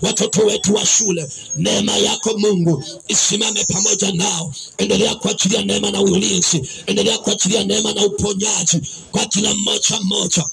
Watoto wetu wa shule, neema yako Mungu isimame pamoja nao. Endelea kuachilia neema na ulinzi, endelea kuachilia neema na uponyaji kwa kila mmoja mmoja.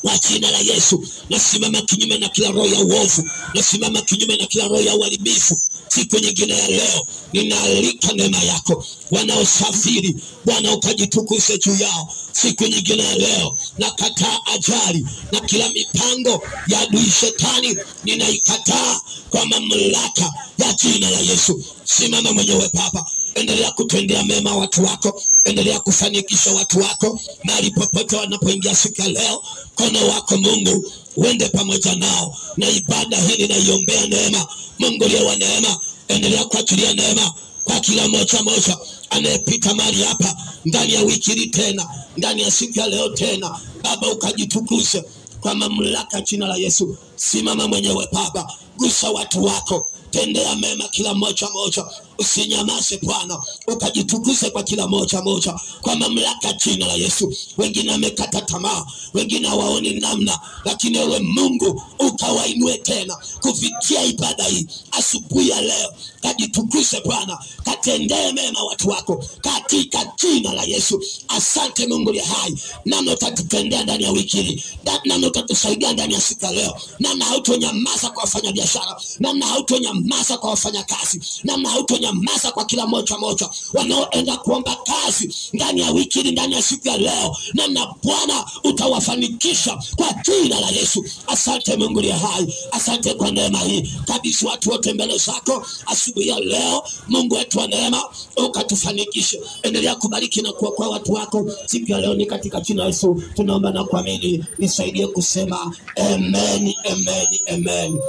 Kwa jina la Yesu, nasimama kinyume na kila roho ya uovu, nasimama kinyume na kila roho ya uharibifu. Siku nyingine ya leo, ninaalika neema yako. Wanaosafiri, Bwana ukajitukuze juu yao. Siku nyingine ya leo, nakataa ajali na kila mipango ya adui shetani, ninaikataa kwa mamlaka ya jina la Yesu. Simama mwenyewe Baba, endelea kutendea mema watu wako, endelea kufanikisha watu wako mahali popote wanapoingia siku ya leo. Mkono wako Mungu uende pamoja nao, na ibada hii ninaiombea neema. Mungu aliye wa neema, endelea kuachilia neema kwa kila mmoja mmoja anayepita mahali hapa ndani ya wiki hii tena, ndani ya siku ya leo tena. Baba ukajitukuze kwa mamlaka jina la Yesu. Simama mwenyewe Baba, gusa watu wako, tendea mema kila mmoja mmoja, usinyamaze Bwana, ukajitukuze kwa kila mmoja mmoja kwa mamlaka jina la Yesu. Wengine wamekata tamaa, wengine hawaoni namna, lakini wewe Mungu ukawainue tena kupitia ibada hii asubuhi ya leo. Kajitukuze Bwana, katendee mema watu wako katika jina la Yesu. Asante Mungu aliye hai, namna utatutendea ndani ya wiki hii, namna utatusaidia ndani ya siku ya leo, namna hautonyamaza kwa wafanyabiashara, namna hautonyamaza kwa wafanyakazi, namna hautonyamaza kwa kila mmoja mmoja wanaoenda kuomba kazi ndani ya wiki hii, ndani ya siku ya leo, namna Bwana utawafanikisha kwa jina la Yesu. Asante Mungu aliye hai, asante kwa neema hii. Kabisa watu wote mbele zako asubuhi ya leo, Mungu wetu wa neema, ukatufanikishe. Endelea kubariki na kuokoa watu wako siku ya leo, ni katika jina la Yesu tunaomba na kuamini. Nisaidie kusema amen, amen, amen.